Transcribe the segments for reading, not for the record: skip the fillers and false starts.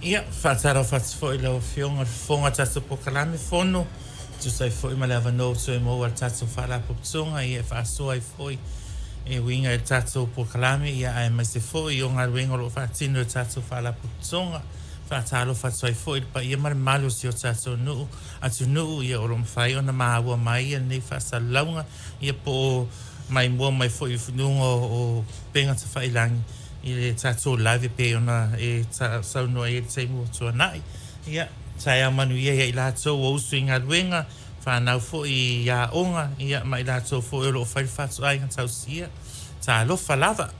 Ia, faatalofa atu foi i lau Afioga i le Fofoga o le tatou Polokalame Fono, e tusa ai foi ma le avanoa ua toe maua e le tatou Faalapotopotoga ia e faasoa ai foi e uiga i le tatou polokalame ia aemaise foi o galuega o lo o faatino e le tatou Faalapotopotoga. Faatalofa atu ai foi i le paia ma le mamalu o si o tatou nuu, atunuu ia o lo o mafai ona maua mai ia lenei faasalalauga ia po o mai mua mai foi i luga o upega tafailagi i le tatou live e pei ona e saunoa i ai i le taimi ua tuanai. Ia, taeao manuia ia i latou ua usu i galuega, fanau foi i aoga, ia ma i latou foi o lo o fai le fatuaiga tausia. Talofa lava!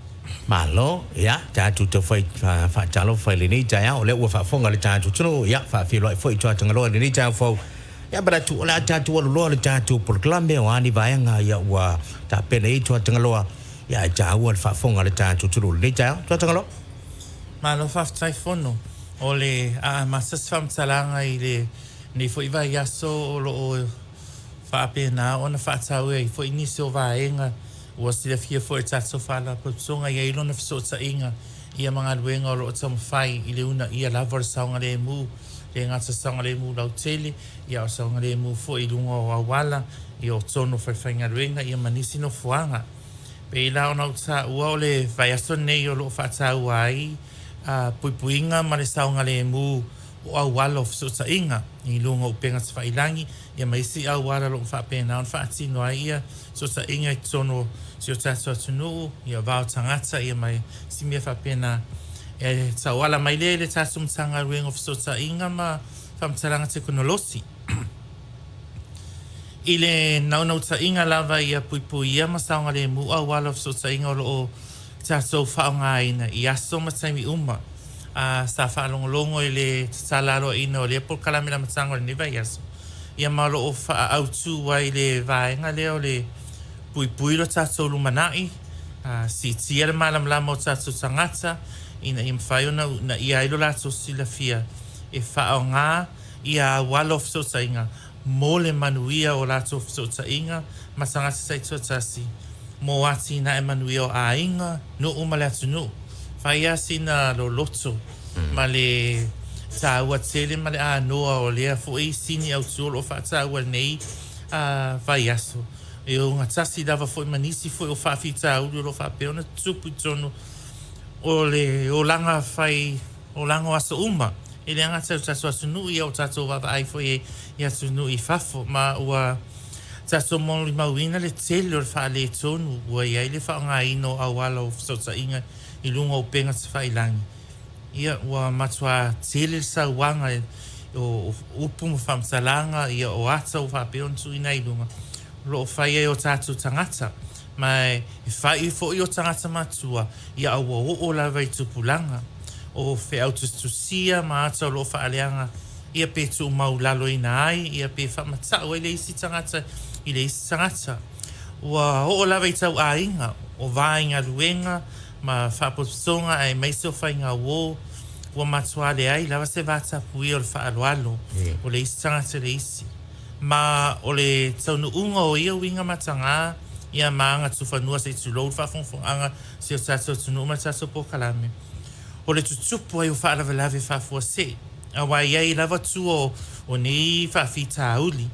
Malo, ia, tatou tau fai faatalofa i lenei taeao, o lea ua faafofoga le tatou atunuu, ia, faafeiloai foi i Tuatagaloa i lenei taeao fou. Ia, manatu o le a tatou alu loa le tatou polokalame, o a ni vaega, ia, ua tapena i ai Tuatagaloa, ia, ae taua le faafofoga a le tatou atunuu i lenei taeao. Tuatagaloa. Malo faafetai Fono. O le a amata se faamatalaga i lenei foi vaiaso o lo o faapena ona faataua ai foi nisi o vaega ua silafia foi e le tatou Faalapotopotoga i ai lona fesootaiga ia ma galuega o lo o taumafai i le uunaia lava o le saogalemu, le gata saogalemu lautele, ia a o le saogalemu foi i luga o auala, ia o totonu o falefaigaluega ia ma nisi nofoaga. Pei la ona ou taua o le vaiaso lenei o lo o faataua ai puipuiga ma le saogalemu o auala o fesootaiga i luga o upega tafailagi ia ma isi auala o lo o faapena ona faatino ai ia fesootaiga i totonu o si o tatou atunuu, ia vao tagata ia ma isi mea faapena. E tauala mai lea i le tatou Matagaluega o Fesootaiga ma Faamatalaga Tekonolosi. I le naunautaiga lava ia puipuia ma saogalemu auala o fesootaiga o lo o tatou faaaogaina i aso ma taimi uma, a sa faalogologo i le tatala aloaina o lea polokalame i le amataga o lenei vaiaso, ia ma o lo o faaautu ai le vaega lea o le puipui lo tatou lumanai, a siitia le malamalama o tatou tagata ina ia mafai ona uunaia ai lo latou silafia e faaaoga ia auala o fesootaiga mo le manuia o latou fesootaiga ma tagata taitoatasi, mo atinae manuia o aiga, nuu ma le atunuu. Fai lava sina loloto ma le taua tele ma le anoa o lea foi sini autu o lo o faataua i lenei vaiaso, e ogatasi lava foi ma nisi foi o faafitauli o lo o faapea ona tutupu i totonu o le olaga fai olaga o aso uma. E le gata i lo tatou atunuu, ia o tatou vaavaai foi i atunuu i fafo, ma ua tatou molimauina le tele o le faaletonu ua i ai le faaaogaina o auala o fesootaiga i luga o upega tafailagi. Ia, ua matua tele le sauaga o upu ma faamatalaga, ia, o ata ua faapea ona tuuina ai i luga, o lo o fai ai o tatou tagata. Ma e fai foi o tagata matua, ia a ua oo lava i tupulaga. O feau tusitusia ma ata o lo o faaleaga, ia pe tuumaulaloina ai, ia pe faamatau ai le isi tagata i le isi tagata. Ua oo lava i tauaiga, o vaaigaluega ma faapotopotoga aemaise o faigauo, ua matua leai lava se vatapuia o le faaaloalo o le isi tagata i le isi. Ma o le taunuuga o ia uiga mataga ia ma agatufanua se i tulou le faafogafogaga si o tatou atunuu ma le tatou polokalame, o le tutupu ai o faalavelave faafuasei, aua e i ai lava tua o nei faafitauli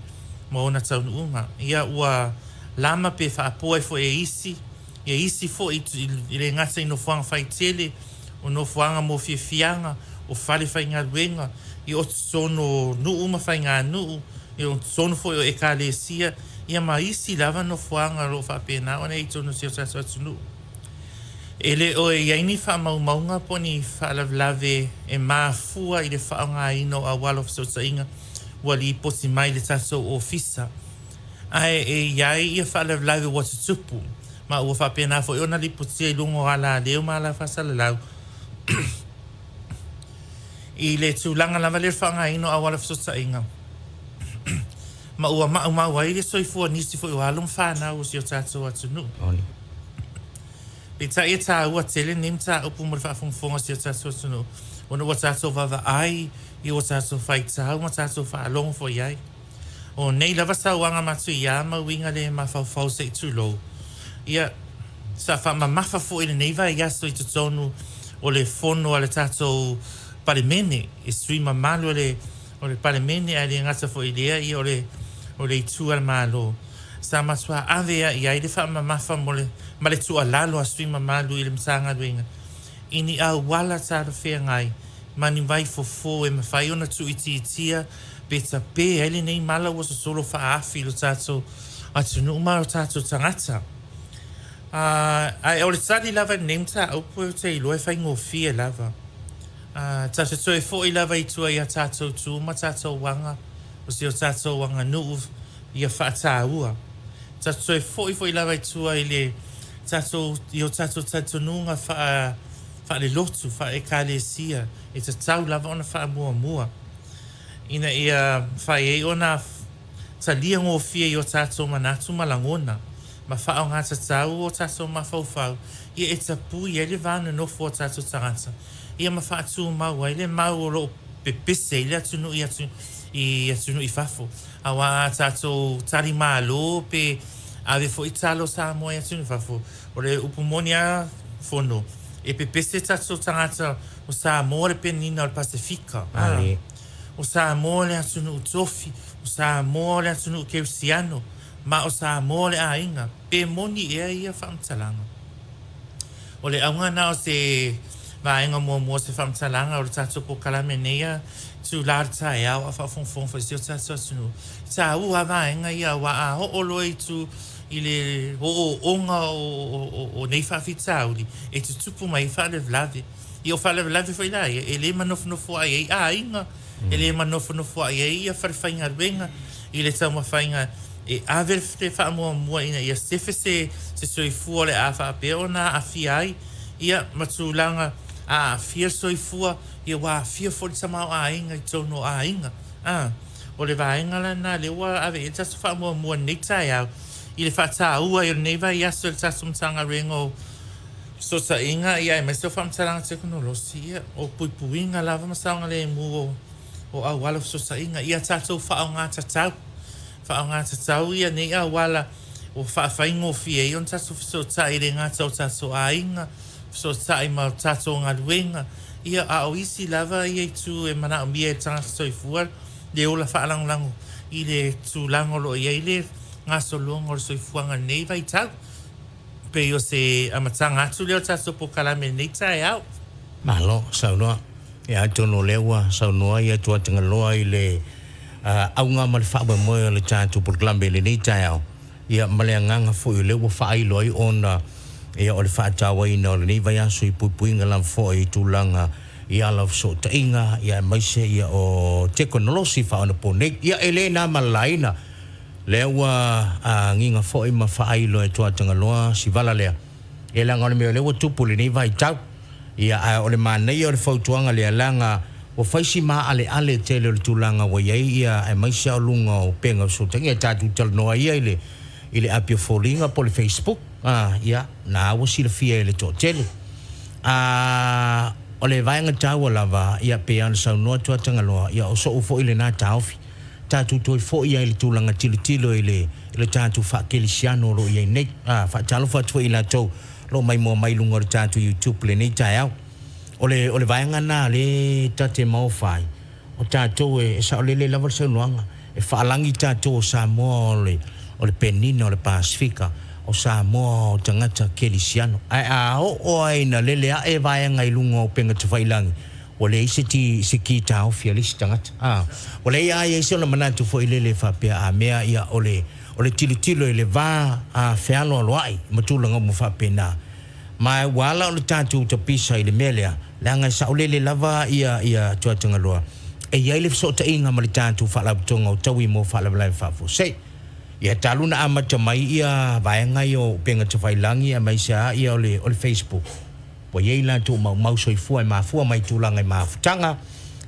ma ona taunuuga. Ia ua lama pe faapoa ai foi e isi, ia isi foi e le gata i nofoaga faitele, o nofoaga mo fiafiaga, o fale faigaluega, i o totonu o nuu ma faiganuu, i o totonu foi o ekalesia, ia ma isi lava nofoaga o lo o faapena ona i ai i totonu o si o tatou atunuu. E le o i ai ni faamaumauga po o ni faalavelave e mafua i le faaaogaina o auala o fesootaiga ua lipoti mai i le tatou ofisa. Ae e i ai ia faalavelave ua tutupu, ma ua faapena foi ona lipotia i luga o alaleo ma alafaasalalau i le tulaga lava lea o le faaaogaina o auala fesootaiga, ma ua maumau ai le soifua o nisi foi o alo ma fanau o si o tatou atunuu. Peitai e taua tele lenei mataupu mo le faafogafoga a si o tatou atunuu, ona ua tatou vaavaai i ua tatou faitau ma tatou faalogo foi i ai. O nei lava sauaga matuia ma uiga le mafaufau se i tulou, ia, sa faamamafa foi i lenei vaiaso i totonu o le fono a le tatou Palemene, e sui mamalu o le o le Palemene, ae le gata foi i lea, ia o le o le itu a le Malo. Sa matua ave ai i ai le faamamafa mo le ma le tuualalo a sui mamalu i le Matagaluega i ni auala talafeagai ma ni vai fofo e mafai ona tuuitiitia pe tape ai lenei mala ua sosolo faaafi i lo tatou atunuu ma o tatou tagata. Ae o le tali lava i lenei mataupu ou te iloa e faigofie lava. Tatou te toe foi lava i tua i a tatou tu ma tatou aga, o si o tatou aganuu ia faataua. Tatou te toe foi foi lava i tua i le tatou, i o tatou talitonuga faa, faalelotu, faa-Ekalesia, e tatau lava ona faamuamua ina ia mafai ai ona talia gofie i o tatou manatu ma lagona, ma faaaoga tatau o tatou mafaufau ia e tapui ai le va nonofo o tatou tagata, ia ma faatumau ai le mau o lo o pepese ai le atunuu i atu i atunuu i fafo. Aua a tatou tali malo pe ave foi talo Samoa i atunuu i fafo, o le upu moni a Fono, e pepese tatou tagata o Samoa le penina o le Pasefika. O Samoa le atunuu tofi, o Samoa le atunuu kerisiano, ma o Samoa le aiga. Pe moni ea ia faamatalaga? O le auga na o se vaega muamua o se faamatalaga o le tatou polokalame nei a itulā o le taeao a o faafogafoga foi si o tatou atunuu. E taua lava vaega ia aua a oo loa i tu i le ooooga o nei faafitauli e tutupu mai ai faalavelave. Ia o faalavelave foi la ia, e le manofonofoai ai aiga, e le manofonofoai ai ia falefaigaluega i le taumafaiga e ave le faamuamua ina ia sefe se soifua o le a faapea ona aafia ai, ia, ma tulaga a aafia le soifua, ia ua aafia foi le tamaoaiga i totonu o aiga. A, o le vaega la lena lea ua ave i ai le tatou faamuamua i lenei taeao i le faataua ai o lenei vaiaso e le tatou Matagaluega o Fesootaiga, ia aemaise o faamatalaga tekonolosi, ia, o puipuiga lava ma saogalemu o, o auala o fesootaiga. Ia tatou faaaoga tatau, faaaoga tatau ia nei auala ua faafaigofie ai ona tatou fesootai e le gata o tatou aiga, fesootai ma tatou galuega, ia, a o isi lava ia itu e manaomia e le tagata soifua le ola faalagolago i le tulaga o lo o i ai le gasologa o le soifuaga i lenei vaitau. Pei o se amataga atu lea o le tatou polokalame i lenei taeao. Malo saunoa. Ia atonu o lea ua saunoa ia Tuatagaloa i le auga ma le faamoemoe o le tatou polokalame i lenei taeao, ia ma le agaga foi o lea ua faailo ai ona ia o le faatauaina o lenei vaiaso i puipuiga lava foi i tulaga i ala o fesootaiga ia aemaise ia o tekonolosi faaonaponei. Ia e le na ma le laina Lea ua agiga foi ma faailo e Tuatagaloa si vala lea, ia leaga o le mea o lea ua tupu i lenei vaitau. Ia ae o le manaia o le fautuaga lea leaga ua fai si maaleale tele o le tulaga ua i ai ia aemaise o luga o upega o fesootaiga. Ia tatou talanoa ia i le i le api o foliga po o le Facebook, a, ia, na ua silafia e le toatele. A, o le vaega taua lava, ia pei lava ona saunoa Tuatagaloa, ia o so'u foi lena taofi. Tatou toe foi ai i le tulaga tilotilo i le i le tatou faakelisiano o lo o i ai nei. A, faatalofa atu foi i latou o lo o maimoa mai i luga o le tatou YouTube i lenei taeao. O le o le vaega lena lea ta te maofa ai, o tatou e e saolele lava le saunoaga, e faalagi tatou o Samoa o le o le Penina o le Pasefika, o Samoa o tagata kelisiano. Ae a oo lava ina lele ae vaega i luga o upega tafailagi, Ua leai se ti, se ki taofi a le isi tagata. A, ua leai a i ai se ona manatu foi lele e faapea a mea ia o le, o le tilotilo i le va a fealoaloai ma tulaga uma faapena. Ma ua ala ona tatou tapisa i le mea lea, leaga e saolele lava ia, ia Tuatagaloa, e i ai le fesootaiga ma le tatou Faalapotopotoga o Taui mo Faalavelave Faafuasei. Ia talu ona amata mai ia vaega ia o upega tafailagi aemaise a ia o le, o le Facebook. Ua i ai latou maumau soifua e mafua mai tulaga i mafutaga,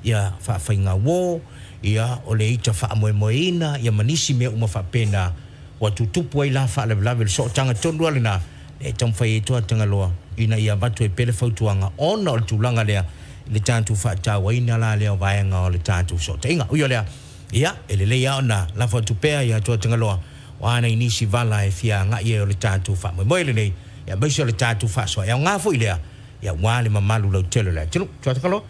ia faafaiga-uo, ia o le ita faamoemoeina, ia ma nisi mea uma faapena, ua tutupu ai la faalavelave. O le sootaga tonu lava lena e taumafai ai Tuatagaloa ina ia avatu ai pea le fautuaga ona o le tulaga lea i le tatou faatauaina la lea o vaega o le tatou fesootaiga. Ui o lea, ia, e lelei lava ona lafo atu pea ia Tuatagaloa o a nai nisi vala e fia agai ai o le tatou faamoemoe lenei, aemaise o le tatou faasoa. E aoga foi lea, aua le mamalu lautele o le atunuu. Tuatagaloa.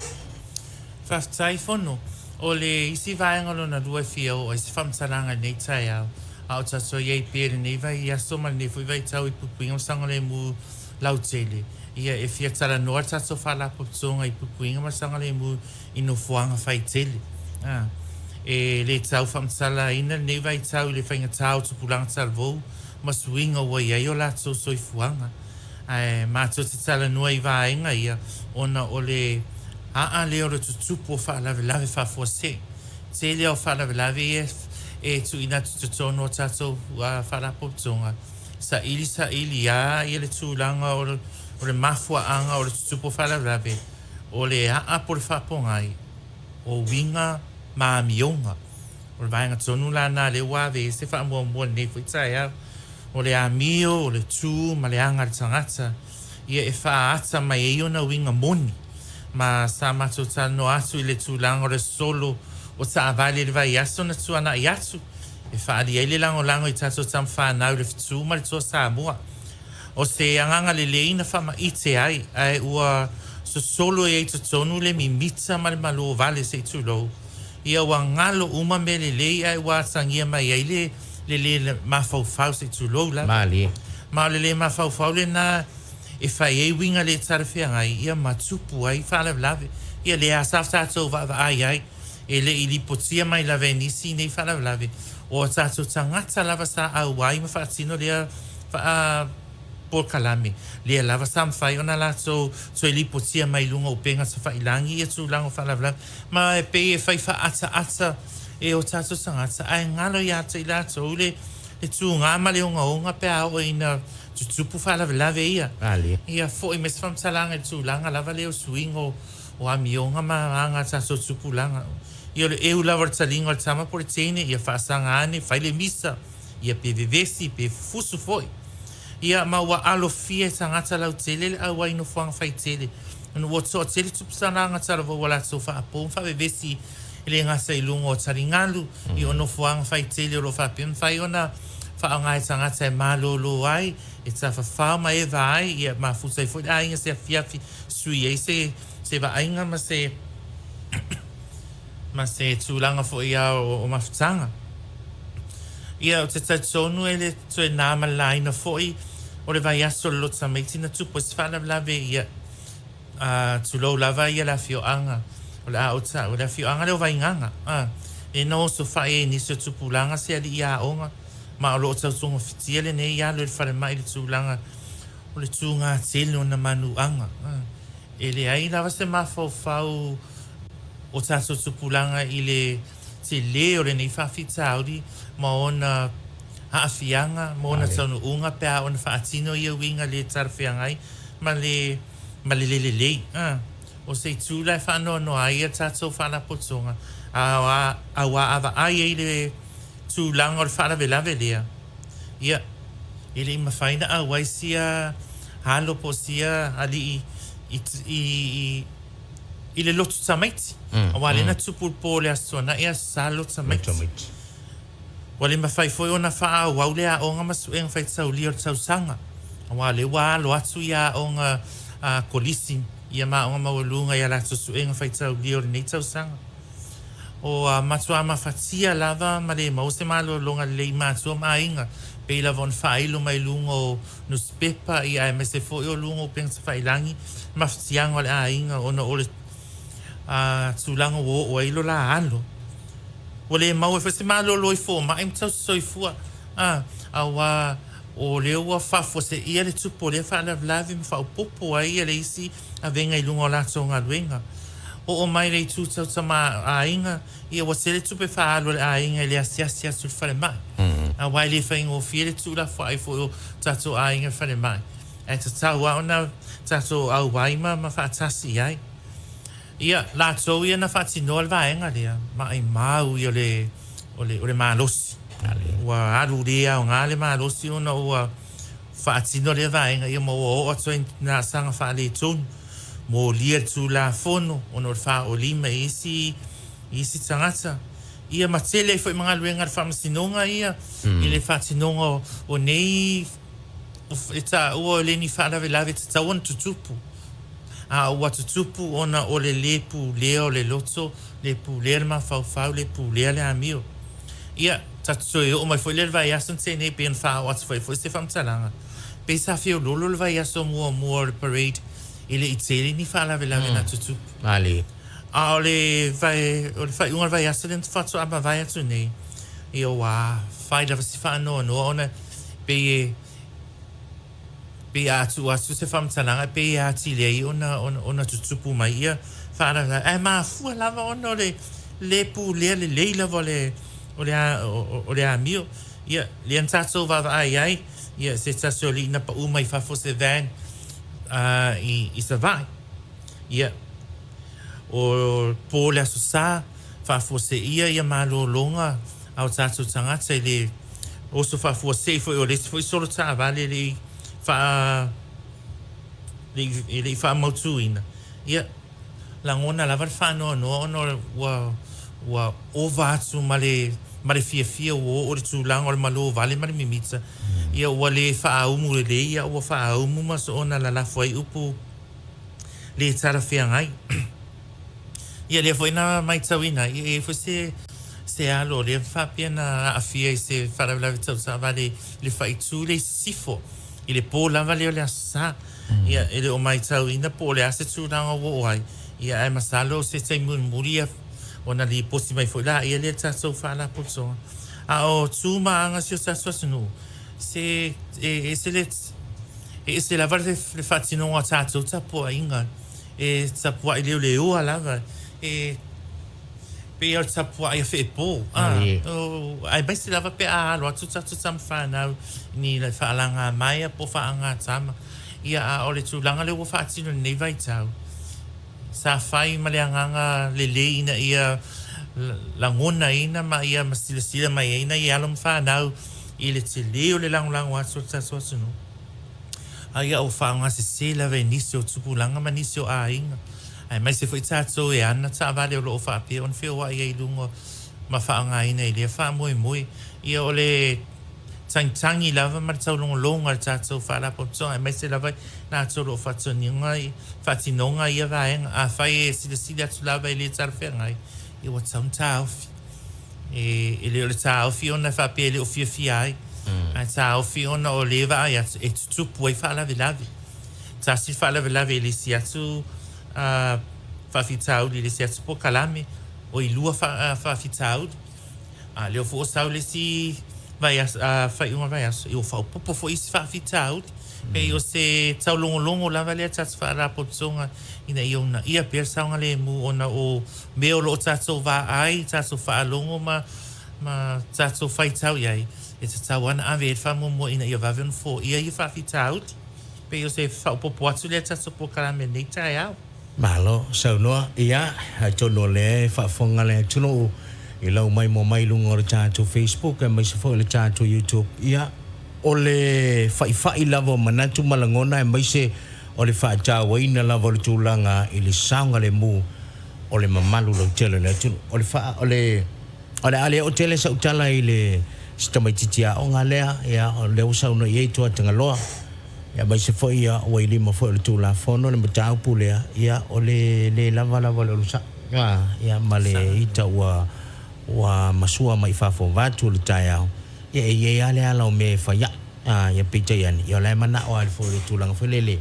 Faafetai Fono. O le isi vaega lona lua e fia oo ai se faamatalaga i lenei taeao, a o tatou i ai pea i lenei vaiaso ma lenei foi vaitau i puipuiga ma saogalemu lautele, ia e fia talanoa le tatou Faalapotopotoga i puipuiga ma saogalemu i nofoaga faitele. A. E le tau faamatalaina lenei vaitau i le faigata o tupulaga talavou ma suiga ua i ai o latou soifuaga. Ae matou te talanoa i vaega ia ona o le aa lea o le tutupu o faalavelave faafuasei. Tele o faalavelave ia e tuuina atu i totonu o tatou faalapotopotoga, saili saili a ia le tulaga o le mafuaaga o le tutupu o faalavelave, o le aa po o le faapogai o uiga ma amioga. O le vaega tonu la lena lea ua ave i ai se faamuamua i lenei foi taeao. O le amio, o le tu ma le aga a le tagata, ia e faaata mai ai ona uiga moni. Ma sa matou talanoa atu i le tulaga o le solo o taavale i le vaiaso na tuanai atu, e faaali ai le lagolago i tatou tama fanau i le fetu ma le Toa Samoa. O se agaga lelei na faamaite ai, ae ua sosolo i ai totonu le mimita ma le malo vale se i tulou. Ia ua galo uma mea lelei ae ua atagia mai ai le le lē mafaufau se i tulou lava. Malie. Ma o le lē mafaufau lena e fai ai uiga le talafeagai ia ma tupu ai faalavelave. Ia lea sa tatou vaavaai ai e le i lipotia mai lava e nisi nei faalavelave o a tatou tagata lava sa auai ma faatino lea faa polokalame lea lava sa mafai ona latou toe lipotia mai luga o upega tafailangi ia tulaga o faalavelave ma e pei e fai faaataata e o tatou tagata ae galo ia te i latou le le tugā ma le ogaoga pe a oo ina tutupu faalavelave ia. Malie. Ia foi mai se faamatalaga i le tulaga lava lea o suiga o o amioga ma aga a tatou tupulaga. Ia o le ʻeu lava o le taliga o le tama po o le teine, ia faasaga ane, fai le misa, ia pe vevesi, pe fusu foi. Ia ma ua alofia e tagata lautele le auai i nofoaga faitele, ona ua toatele tupusalaga talavou ua latou faapo ma faavevesi e le gata i luga o taligalu, i o nofoaga faitele o lo o faapea mafai ona faaaoga e tagata e malolo ai, e tafafao ma eva ai, ia mafuta ai foi le aiga se afiafi, sui ai se se vaaiga ma se ma se tulaga foi a o mafutaga. Ia, ou te talitonu e le toe nā ma le laina foi o le vaiaso o le loto tamaiti na tupu ai se faalavelave, ia, a, tulou lava ia le afioaga o le a ou taua, le afioaga lea o Vaigaga, a, e na osofai ai i nisi o tupulaga se alii aoga, ma o lo o tautogafitia lenei alo i le falemai i le tulaga o le tūgā tele o na manuaga. A, e leai lava se mafaufau o tatou tupulaga i le telē o lenei faafitauli ma ona aafiaga ma ona taunuuga pe a ona faatino ia uiga le talafeagai ma le ma le le lelei. A, o se itu la e faanoanoa ai ia tatou faalapotopotoga, a, auā a vaai ai le tulaga o le faalavelave lea, ia, e le i mafai ona auai sia alo po o sia alii i, i, i, i le lotu tamaiti. Aua lea na tupu i le po o le Aso Tuanai, Aso Sa le lotu tamaiti. Ua le mafai foi ona faaauau le aoga ma suega faitaulia o le tausaga, aua o lea ua alo atu ia aoga a kolisi ia ma aoga maualuga i a latou suega faitaulia o lenei tausaga. Ua matua mafatia lava ma le maua se malologa lelei i matua ma aiga, pei lava ona faailo mai luga o nusipepa ia aemaise foi o luga o upega tafailangi mafatiaga o le aiga ona o le tulaga ua oo ai lo la alo. Ua le maua ai foi se malolo i fomai ma tausi soifua, aua o lea ua faafuaseia le tupu o lea faalavelave ma faaopoopo ai ia le isi avega i luga o latou galuega. Oo mai le itu tau tamaoaiga, ia ua tele tupe faaalu a le aiga i le asiasi atu i le falemai. Aua e le faigofie le tuulafoai foi o tatou aiga i le falemai, ae tatau lava ona tatou auai ma faatasi i ai. Ia, latou ia na faatinoa le vaega lea, maimau ia o le malosi. Ua alu le aoga le malosi ona ua faatino lea vaega ia ma ua oo atu ai i laasaga faaletonu, molia le Tulafono ona o le faaolima i isi i isi tagata. Ia ma tele ai foi ma galuega a le Faamasinoga ia i le faatinoga o nei e taua o le ni faalavelave e tatau ona tutupu. A ua tutupu ona o le lē pulea o le loto, lē pulea le mafaufau, lē pulea le amio. Ia, tatou toe oo mai foi lea i le vaiaso na tea nei pei ona faaoo atu ai foi se faamatalaga, pei sa feoloolo le vaiaso muamua o le parade e le i tele ni faalavelave na tutupu. Malie. A o le vai, o le faaiuga o le vaiaso lea na faatoa mavae atu nei, ia ua fai lava si faanoanoa ona pei e pei a tuu atu se faamatalaga pei e atili ai ona, ona, ona tutupu mai ia faalavelave. Ae mafua lava ona o le lē pulea lelei lava o le, o le, o le amio. Ia, lea na tatou vaavaai ai, ia, se tasi o alii na pau mai fafo se van i, i Savaii. Ia, o po le Aso Sa, faafuaseia ia malologa a o tatou tagata i le oso faafuasei foi o le isi foi solo taavale e le i faa, e le i faamautuina. Ia, lagona lava le faanoanoa ona ua, ua ova atu ma le, ma le fiafia ua oo i le tulaga o le malo vale ma le mimita. Ia, ua le faaumu lelei, a ua faaumu ma soona lalafo ai upu le talafeagai. Ia lea foi na matauina ai, e i ai foi se se alo o lea faapea na aafia i se faalavelave tau taavale i le faaitu lea i Sisifo i le po lava lea o le Aso Sa. Ia e le o matauina po o le a se tulaga ua oo ai, ia ae masalo o se taimi mulimuli ia ona lipoti mai foi laia lea i le tatou Faalapotopotoga. A o tu ma aga o si o tatou atunuu, se e ese le e ese lava le faatinoga o tatou tapuaiga e tapuai leoleoa lava e pei o le tapuai a feepo a aemaise lava pe a alo atu tatou tama fanau i ni faalaga maea po o faagatama ia a o le tulaga lea ua faatino i lenei vaitau sa fai ma le agaga lelei ina ia lagonaina ma ia silasila mai ai nai alo ma fanau i le tele o le lagolago atu o le tatou atunuu. A ia ua faaaogasese lava e nisi o tupulaga ma nisi o aiga, aemaise foi tatou e ana taavale o lo o faapea ona feoai ai i luga ma faaaogaina i lea faamoemoe. Ia o le tagitagi lava ma le taulogologo a le tatou Faalapotopotoga, aemaise lava i latou o lo o faatinoga faatinoga ia vaega. Afai e silasila atu lava e le talafeagai, ia ua tatau ona taofi. E le o le taofi ona e faapea e le o fiafia ai, ae taofi ona o lea e vaai atu e tutupu ai faalavelave. Tasi le faalavelave i le isi atu faafitauli i le isi atu polokalame, oi lua faafitauli. A lea foi ua sau le isi vaiaso, faaiuga o le vaiaso, ia ua faaopoopo foi isi faafitauli. Pei o se taulogologo lava lea tatou faalapotopotoga ina ia uunaia pea le saogalemu ona o mea o lo o tatou vaai, tatou faalogo ma ma tatou faitau i ai, e tatau lava ona ave i ai le faamuamua ina ia vave ona foia ia faafitauli. Pei o se faaopoopo atu lea i le tatou polokalame i lenei taeao. Malo saunoa, ia, atonu o lea e faafofoga le atunuu i lau maimoa mai i luga o le tatou Facebook aemaise foi o le tatou YouTube, ia, o le faifai lava o manatu ma lagona aemaise o le faatauaina lava o le tulaga i le saogalemu o le mamalu lautele o le atunuu. O le faa, o le, o le a le oo tele sau tala i le si tamaitiiti aoga lea, ia, o lea ua saunoa i ai Tuatagaloa, ia, aemaise foi ia, ua i lima foi o le Tulafono le mataupu lea, ia, o le le lava lava o le onosai, ia, ma le ita ua, ua masua mai fafo vaeatu le taeao, ia, e i ai lava le ala o mea e fai ai. A, ia peitai ane, ia o la e manao lava foi i le tulaga foi lele,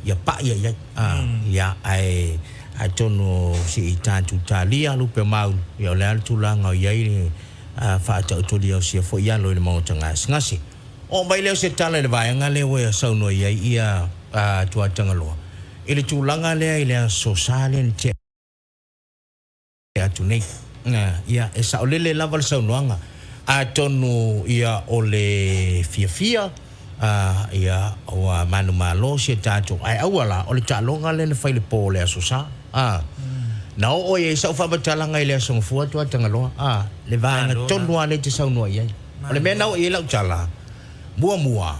ia pai ai ai. A, ia, ae atonu se i tatou talia lupe o maunu, ia o le a le tulaga o i ai le faataotolia o sia foi alo i le maota gasegase. Oo mai lea o se tala i le vaega lea ua saunoa i ai ia Tuatagaloa, i le tulaga lea i le Aso Sa lea na tea. atu nei. Ia, e saolele lava le saunoaga. Atonu ia o le fiafia, ia, ua manumalo si a tatou, ae aua la, o le taaloga lea na fai i le po o le Aso Sa. A. Na oo i ai sau faamatalaga i le Aso Gafua atu a Tagaloa, a, le vaega tonu lava lea e te saunoa i ai. O le mea na oo i ai lau tala, muamua,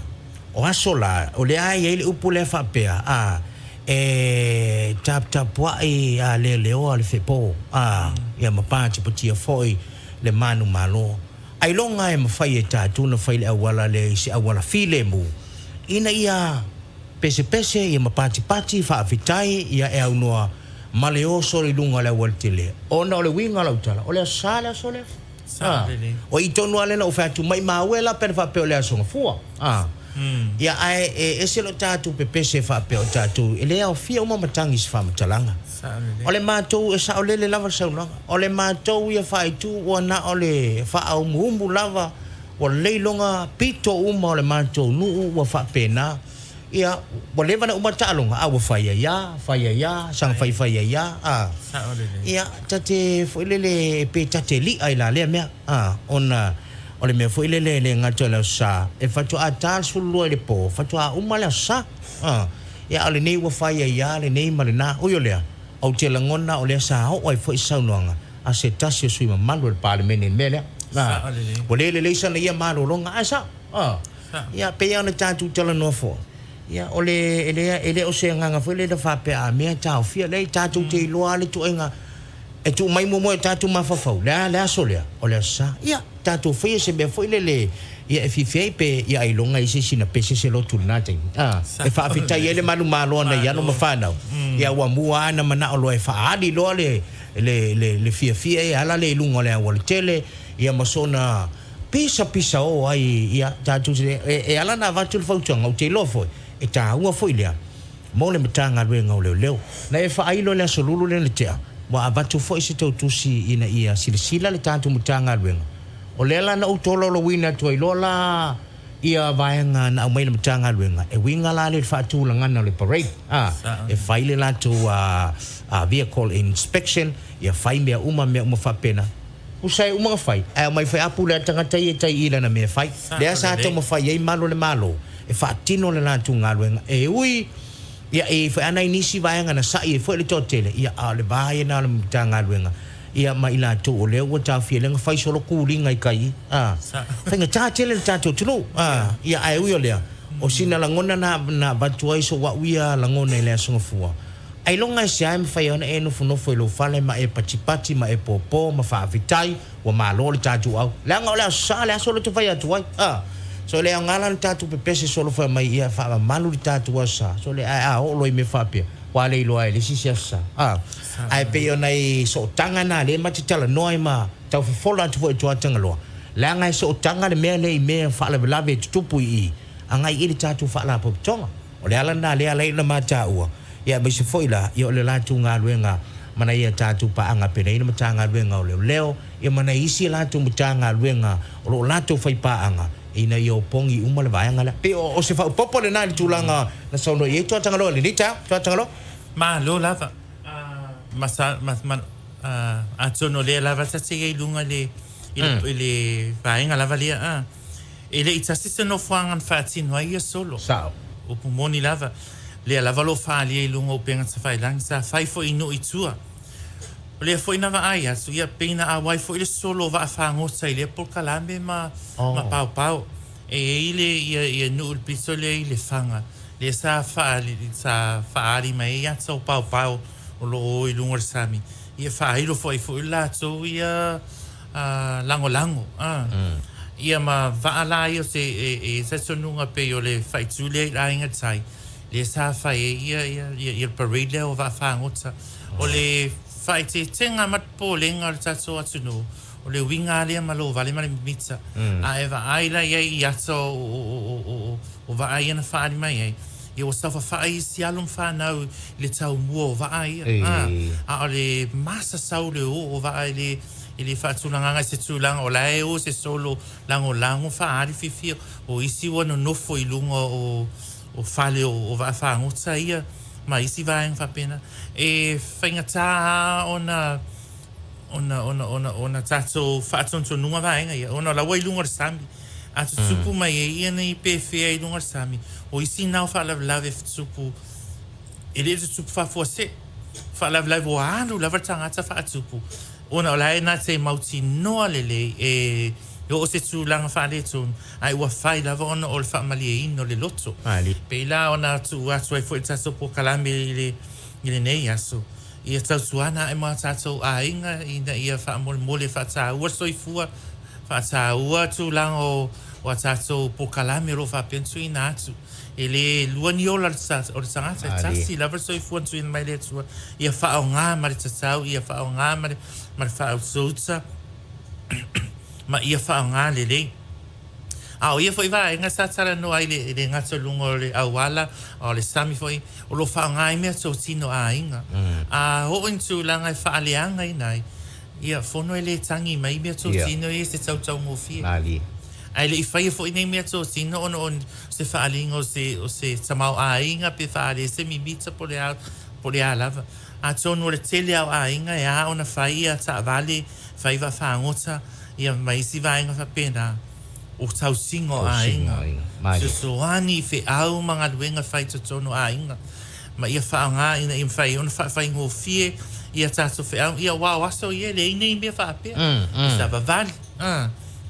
o aso la, o lea e i ai le upu lea faapea, a, E taputapuai a leoleoa le fepo, a, ia ma patipatia foi le manumalo. Ailoga e mafai e tatou ona fai le auala lea i se auala filemu, ina ia Pesepese ia ma patipati faafetai ia e aunoa ma le oso i luga o le aualatele ona o le uiga o lau tala o le aso sa le aso lea. Sao lelei. O i tonu lava lea na ou fai atu maimau e la pe ana faapea o le aso gafua. Ia ae e ese lo tatou pepese faapea o tatou e le aofia uma matagi i se faamatalaga. Sao lelei. O le matou e saolele lava le saunoaga. O le matou ia faaitu ua na o le faaumuumu lava Ua lelei loga pito uma o le matou nuu ua faapena. Ia, ua leva ona uma le taaloga, a ua fai ai a, fai ai a, saga fai fai ai a, a. Ia, ta te foi lele pe ta te li'a i la lea mea, a, ona o le mea foi lele e le gata o le Aso Sa, e faatoa ta le 12 i le po, faatoa uma le Aso Sa, a. Ia, a o lenei ua fai ai a lenei ma lena. Ui o lea, ou te lagona o lea sa oo ai foi se saunoaga a se tasi o sui mamalu o le Palemene i le mea lea. Sao lelei. Ua le lelei sana ia malologa, ae sao. Sao. Ia, pei lava ona tatou talanoa foi, ia, o le, e le, e le o se agaga foi lea na faapea a mea taofia, leai, tatou te iloa lava le ituaiga e tuu mai muamua i o tatou mafaufau, le a le aso lea? O le Aso Sa. Ia, tatou faia se mea foi lele, ia e fiafia ai pe ia ailoga i se isi na pese se lotu i lena taimi. A, e faafetai ai le manumalo a nai alo ma fanau, ia ua mua lava na manao loa e faaali loa le, le, le, le fiafia e ala lea i luga o le aualatele, ia ma sona pisapisa o ai, ia, tatou te, e, e ala ona avatu le fautuaga, ou te iloa foi, e taua foi lea mo le Matagaluega o Leoleo. Na e faailo i le Aso Lulu lea na tea, ua avatu foi se tou tusi ina ia silasila le tatou Matagaluega. O lea la na ou tolaulauina atu ai loa la ia vaega na aumai e le Matagaluega, e uiga la lea i le faatulagana o le parade, a, e fai le latou vehicle inspection, ia fai mea uma, mea uma faapena. Pusa e uma ona fai, ae aumai foi a pule a le tagata ia e tai i lana mea e fai. Lea sa taumafai ai malu o le Malo e faatino le latou galuega. E ui, ia, e i ai foi lava nai nisi vaega na sa'i ai foi le toatele, ia, a o le va ia lena o le Matagaluega, ia, ma i latou o lea ua taofia lea na fai solo kūliga i tai, a. Faigata tele le tatou atunuu, a, ia, ae ui o lea, o sina lagona na, na avatu ai sou au ia lagona i le Aso Gafua, Ailoga e se a e mafai ai ona e nofonofo i lou fale ma e patipati ma e pōpō ma faafetai ua malo le tatou au. Leaga o le aso sa le aso lea ou te fai atu ai. A! So e le aoga la le tatou pepese solo fai mai ia faamamalu le tatou aso sa. So le ae a oo loa i mea faapea, ua le iloa ai e le isi se aso sa. A! Ae pei o nai sootaga na lea ma te talanoa ai ma taufofola atu foi e Tuatagaloa, leaga e sootaga le mea lea i mea faalavelave e tutupu i i agai i le tatou faalapotopotoga. O le ala lena lea alai ona mataua, ia aemaise foi la, ia o le latou galuega ma nai a tatou paaga penei le Matagaluega o Leoleo, ia ma nai isi a latou Matagaluega o lo o latou fai paaga ina ia opogi uma le vaega lea. Pei o se faaopoopo lena i le tulaga na saunoa i ai Tuatagaloa i lenei taeao. Tuatagaloa. Malo lava. Ma sa, ma, ma, atonu o lea lava ta te i ai i luga i le, i le vaega lava lea, a. E le i tasi se nofoaga na faatino ai ia solo. Sao. Upu moni lava, lea lava o lo o faaalia i luga o upega tafailagi sa fai foi i nuu i tua. O lea foi na vaai atu, ia pei na auai foi le solo o vaafagota i lea polokalame ma ma paopao. E i ai le ia ia nuu i le pito lea i Lefaga, lea sa faali sa faaali mai ai ata o paopao o lo o o i luga o le sami, ia faailo foi foi le latou ia lagolago ia ma vaa la ia o se e talitonuga pei o le faaitu lea i le aiga tai lea sa fai ai ia ia ia le parade lea o vaafagota. O le faaeteetega ma le popolega o le tatou atunuu o le uiga lava lea ma lou vale ma le mimita. A e vaai la i ai i ata o o vaa ia na faaali mai ai, ia ua saofafai isi alo ma fanau i le taumua o vaa ia. A o le masasau le oo o vaa i le I le faatulagaga i se tulaga o la e o se solo lagolago faaali fiafia o isi ua nonofo i luga o o fale o vaafagota ia ma isi vaega faapena. E faigata lava ona ona ona ona ona tatou faatonutonuga vaega ia ona o la ua i luga o le sami. A tutupu mai ai ia nei pefea i luga o le sami, o isi na o faalavelave tutupu E le tutupu faafuasei. Faalavelave ua alu lava le tagata faatupu ona o la e na te mautinoa lelei e oo se tulaga faaletonu ae ua fai lava ona o le faamalieina o le loto. Pei la ona tuu atu ai foi le tatou polokalame i le i lenei aso, ia tautuana ae mo a tatou aiga ina ia faamolemole faataua le soifua, faataua tulaga o a tatou polokalame o lo o faapea ona tuuina atu. E le lua ni ola o le tagata, e tasi lava le soifua na tuuina mai e le Atua, ia faaaoga ma le tatau, ia faaaoga ma le, ma le faautauta, ma ia faaaoga lelei. A o ia foi vaega sa talanoa ai i le gata i luga o le auala, a o le sami foi, o lo o faaaoga ai meatotino a aiga. A oo i ni tulaga e faaleagaina ai, ia fono e le tagi mai meatotino ia i se tautaugofie. Ae le i faia foi nei meatotino ona o se faaaliga o se, o se tamaoaiga pe faaali ai se mimita po o le a, po o le a lava. Atonu o le tele lava o aiga e a ona fai ia taavale, fai vaafagota, ia ma isi vaega faapena, o tausiga o aiga, fesoasoani i feau ma galuega fai i totonu o aiga, ma ia faaaoga ina ia mafai ai ona faafaigofie ia tatou feau, ia aua o aso ia e leai nei mea faapea, e savavali,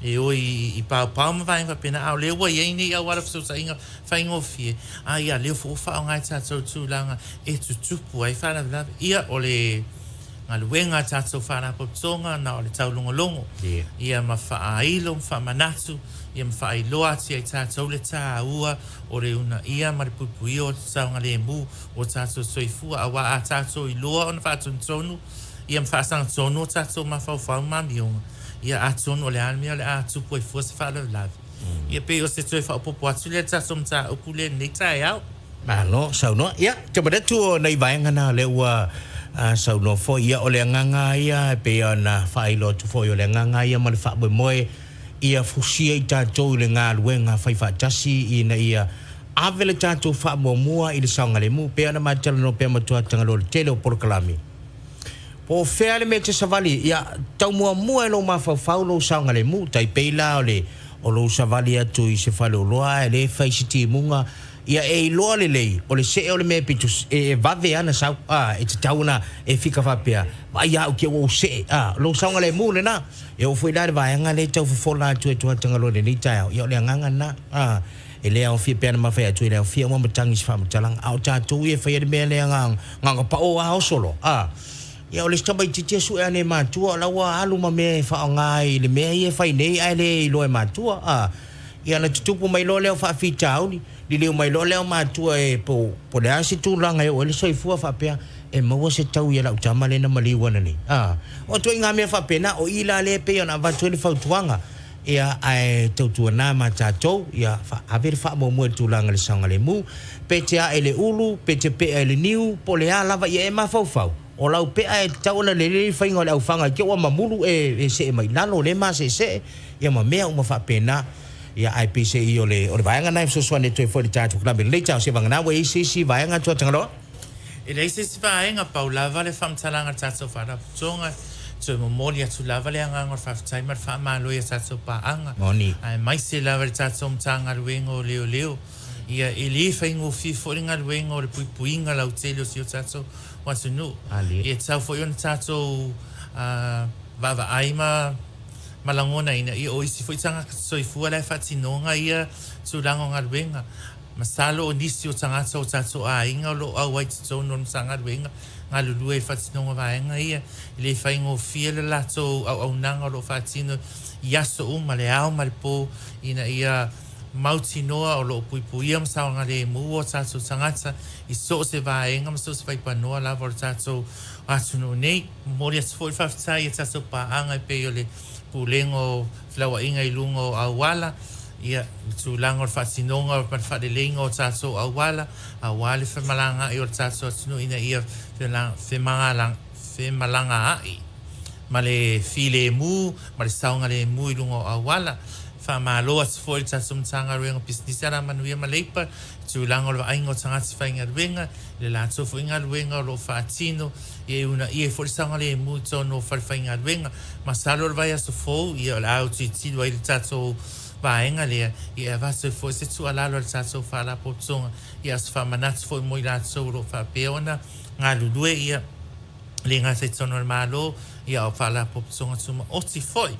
e o i paopao ma vaega faapena, a o lea ua i ai nei auala fesootaiga faigofie, a ia lea foi ua faaaoga e tatou tulaga e tutupu ai faalavelave. Ia, o le galuega a tatou Faalapotopotoga na o le taulogologo, ia ma faailo ma faamanatu, ia ma faailoa atu ia i tatou le tāua o le uunaia ma le puipuia o le saogalemu o tatou soifua, aua a tatou iloa ona faatonutonu ia ma faasagatonu o tatou mafaufau ma amioga, ia atonu o le a le mea o le a tupu ai fua se faalavelave. Ia pei o se toe faaopoopo atu lea i le tatou mataupu lea i lenei taeao. Malo saunoa. Ia, ou te manatu o nai vaega na lea ua saunoa foi. Ia, o le agaga lava ia e pei ona faailoa atu foi, o le agaga lava ia ma le faamoemoe ia fusia i tatou i le galuega faifaatasi ina ia ave le tatou faamuamua i le saogalemu. Pei ona matalanoa pea ma Tuatagaloa i le tele o polokalame. Po o fea le mea e te savali, ia tau muamua e lou mafaufau lou saogalemu. Tai pei la o le o lou savali atu i se faleoloa ae le fai se timuga, ia e iloa lelei o le see o le mea pito e vave ana sau, a, e tatau ona e fika faapea, vaai au ke ua ou see, a, lou saogalemu lena. E oo foi la i le vaega lea e tau fofola atu e Tuatagaloa i lenei taeao, ia o le agaga lena, a. E le aofia pe ana mafai atu, e le aofia uma matagi i se faamatalaga. A o tatou ia e faia le mea lea na ona pao lava oso loa, a. Ia o le isi tamaitiiti e sue ane e matua o la ua alu ma mea e faaaoga ai i le mea ia e fai nei ae le iloa e matua, a. Ia ona tutupu mai loa lea o faafitauli, liliu mai loa lea o matua e po o le a se tulaga e oo ai le soifua faapea e maua se tau ia lau tama lea na maliu ana nei, a. O ituaiga mea faapena, o i la lea e pei ona avatu ai le fautuaga. Ia, ae tautuana ma tatou, ia, ave le faamuamua i le tulaga i le saogalemu, pe te ae i le ulu, pe te pea i le niu, po o le a lava, ia e mafaufau, o lau pea e tatau ona lelei le faiga o le aufaga i te ua mamulu e see mai lalo, le maseesee, ia ma mea uma faapena. Ia, ae peiseai o le, o le vaega lena e fesoasoani atu ai foi i le tatou kalame lelei tau sevagana ua i ai se isi vaega Tuatagaloa? E leai se isi vaega, pau lava le faamatalaga a le tatou Faalapotopotoga, toe momoli atu lava le agaga o le faafetai ma le faamalo i a tatou paaga, aemaise lava i le tatou Matagaluega o Leoleo. Ia, e le faigofie foi le galuega o le puipuiga lautele o si o tatou atunuu. Ia, e tatau foi ona tatou vaavaai ma ma lagonaina, ia o isi foi tagata soifua la e faatinoga ia tulaga o galuega. Masalo o nisi o tagata o tatou aiga o lo o auai i totonu o le Matagaluega galulue i faatinoga vaega ia, e le faigofie le latou auaunaga o lo o faatino i aso uma, le ao ma le po, ina ia mautinoa o lo o puipuia ma saogalemu o tatou tagata i so o se vaega ma so o se vaipanoa lava o le tatou atunuu nei. Momoli atu foi le faafetai i a tatou paaga e pei o le Pulega o Felauaiga i luga o auala, Ia, le tulaga o le faatinoga ma le faaleleiga o tatou auala, aua le femalagaai o le tatou atunuu ina ia femalagaai ma le filemu ma le saogalemu i luga o auala. Faamalo atu foi i le tatou Matagaluega o Pisinisi, Alamanuia ma Leipa i le tulaga o le vaaiga o tagata faigaluega, i le latou foi galuega o lo o faatino, ia e uunaia ai foi le saogalemu i totonu o falefaigaluega. Masalo o le vaiaso fou, ia o le a autilotilo ai le tatou vaega lea, ia e avatu ai foi se tuualalo a le tatou Faalapotopotoga, ia o se faamanatu foi mo i latou o lo o faapea ona galulue, ia le gata i totonu o le Malo, ia a o Faalapotopotoga Tumaoti foi.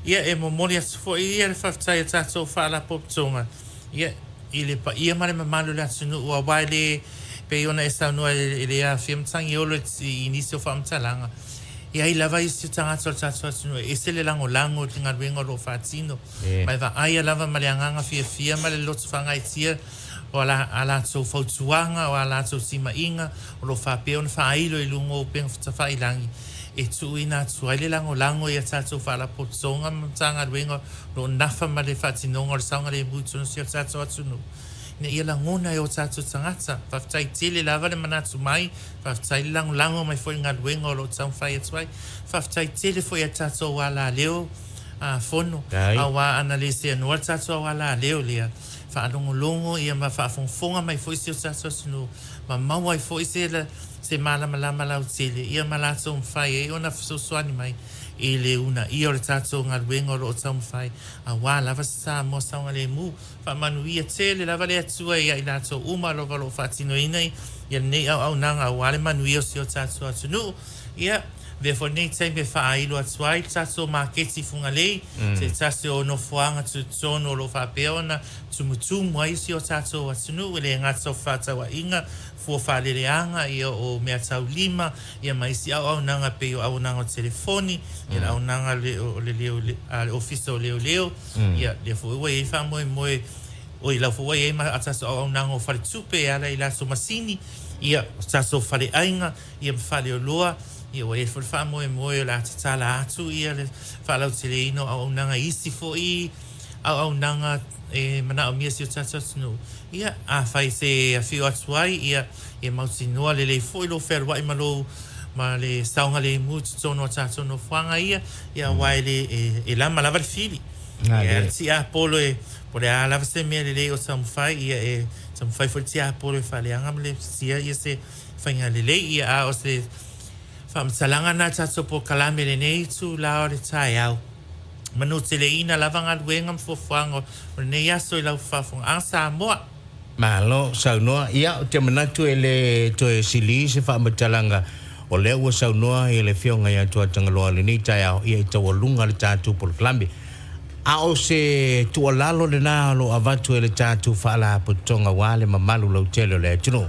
Ia e momoli atu foi ia le faafetai a le tatou Faalapotopotoga, ia, i le paia ma le mamalu o le atunuu, aua e le pei ona e saunoa e le aafia Matagiolo i nisi o faamatalaga, e ai lava isi tagata o le tatou atunuu e ese le lagolago i le galuega o lo o faatino, ma e vaaia lava ma le agaga fiafia ma le loto faagaeetia O a latou fautuaga, o a latou timaiga o lo o faapea ona faailo i luga o upega tafailagi e tuuina atu ai le lagolago i a tatou faalapotopotoga ma Matagaluega o lo o nafa ma le faatinoga o le saogalemu i totonu o si o tatou atunuu ina ia lagona e o tatou tagata. Faafetai tele lava le manatu mai, faafetai le lagolago mai foi i le galuega o lo o taumafai atu ai. Faafetai tele foi i a tatou alaleo fono, aua ana le seanoa le tatou alaleo lea, faalogologo ia ma faafogafoga mai foi si o tatou atunuu ma maua ai foi se se malamalama lautele ia ma latou mafai ai ona fesoasoani mai i le uunaia o le tatou galuega o lo o taumafai aua lava se Samoa saogalemu. Faamanuia tele lava le Atua ia i latou uma lava o lo o faatinoina ia lenei auaunaga aua le manuia o si o tatou atunuu. Ia, avea foi lenei taimi e faailo atu ai le tatou maketi i Fugalei, se tasi o nofoaga tutotonu o lo o faapea ona tumutumu ai si o tatou atunuu, e le gata o fefaatauaiga, fua faaleleaga, ia o meataulima, ia ma isi auaunaga pei o auaunaga o telefoni, ia le auaunaga o le leo, a le Ofisa o Leoleo, ia lea foi ua i ai faamoemoe, oi la foi ua i ai ma a tatou auaunaga o faletupe e ala i latou masini, ia o tatou faleaiga, ia ma faleoloa, ia ua i ai foi le faamoemoe o le a tatala atu ia le faalauteleina o auaunaga i isi foi auaunaga e manaomia e si o tatou atunuu. Ia, afai e te afio atu ai, ia, ia mautinoa lelei foi lou fealuai ma lou ma le saogalemu i totonu o tatou nofoaga ia, ia aua e le, e, e lama lava le fili. Ia, le tiapolo e, po o le a lava se mea lelei o taumafai, ia e taumafai foi le tiapolo e faaleaga ma le sia ia se faiga lelei, ia, a o se faamatalaga lena a tatou polokalame i lenei itula o le taeao. Manuteleina lava galuega ma fuafuaga o lenei aso i lau faafofoga Samoa. Malo saunoa. Ia, ou te manatu e le toe sili se faamatalaga o lea ua saunoa i le Afioga ia Tuatagaloa i lenei taeao, ia i taualuga le tatou polokalame. A o se tuualalo lena o lo o avatu e le tatou Faalapotopotoga aua le mamalu lautele o le atunuu.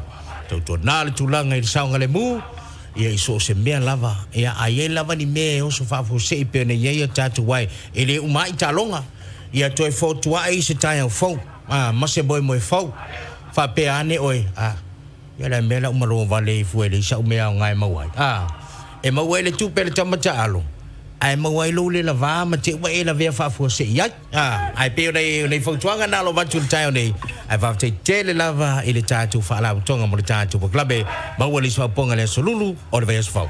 Tautuana le tulaga i le saogalemu, ia i so o se mea lava, ia a i ai lava ni mea e oso faafuasei pei ona i ai a tatou ae e le uma ai taaloga, ia toe fotuai se taeao fou, a, ma se moemoe fou, faapea ane oe, a, ia le mea la ua malo vale ifo e leai sau mea aoga e maua ai, a, e maua ai le tupe a le tama taalo, ae maua ai lou lela va ma te ua e lavea faafuasei ai. A, ae pei o nei, o nei fautuaga na o lo o avatu i le taeao nei, ae faafetai tele lava i le tatou Faalapotopotoga mo le tatou polokalame. Maua le isi faaupuga i le aso lulu o le vaiaso fou.